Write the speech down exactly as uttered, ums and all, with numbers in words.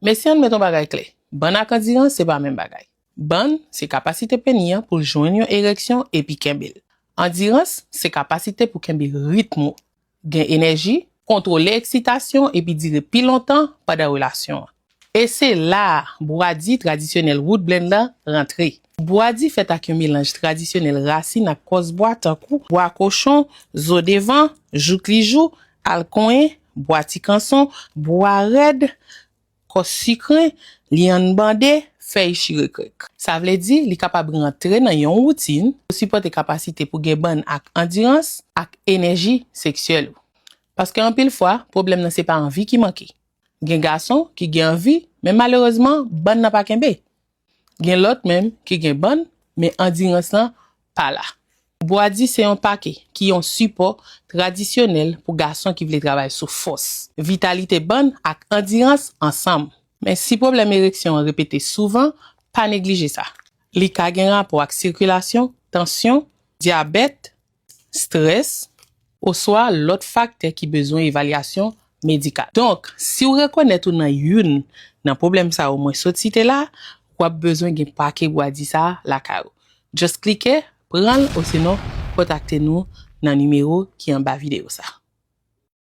Mesye, ann met yon bagay klè. Bann ak andirans se pa menm bagay. Bann se kapasite peni an pou l jwenn yon ereksyon epi kenbe l. Andirans se kapasite pou kenbe ritm ou, gen enèji, kontwole eksitasyon epi dire pi lontan pandan relasyon an. E se la a bwadi tradisyonèl Woodblend lan rantre. Bwadi fèt ak yon melanj tradisyonèl rasin ak kòs bwa tankou bwa kochon, zo devan, jouk lijou, alkonyen, bwa ti kanson, bwa rèd, kòs sikren, lyann bande, fèy chirekrèk. Sa vle di li kapab rantre nan yon woutin pou sipòte kapasite pou gen bann ak andirans ak enèji seksyèl ou. Paske anpil fwa, pwoblèm nan se pa anvi ki manke. Gen gason ki gen anvi, men malerezman, bann nan pa kenbe. Gen lòt menm ki gen bann, men andirans lan pa la. Bwadi se yon pake ki yon sipò tradisyonèl pou gason ki vle travay sou fòs, vitalite bann ak andirans ansanm. Men si pwoblèm ereksyon an repete souvan, pa neglije sa. Li ka gen rapò ak sikilasyon, tansyon, dyabèt, strès, oswa lòt faktè ki bezwen evalyasyon medikal. Donk, si w rekonèt ou nan youn nan pwoblèm sa yo mwen sot site la, w ap bezwen gen pake bwadi sa a lakay ou. Just klike, pran l, osinon kontakte nou nan nimewo ki anba videyo sa.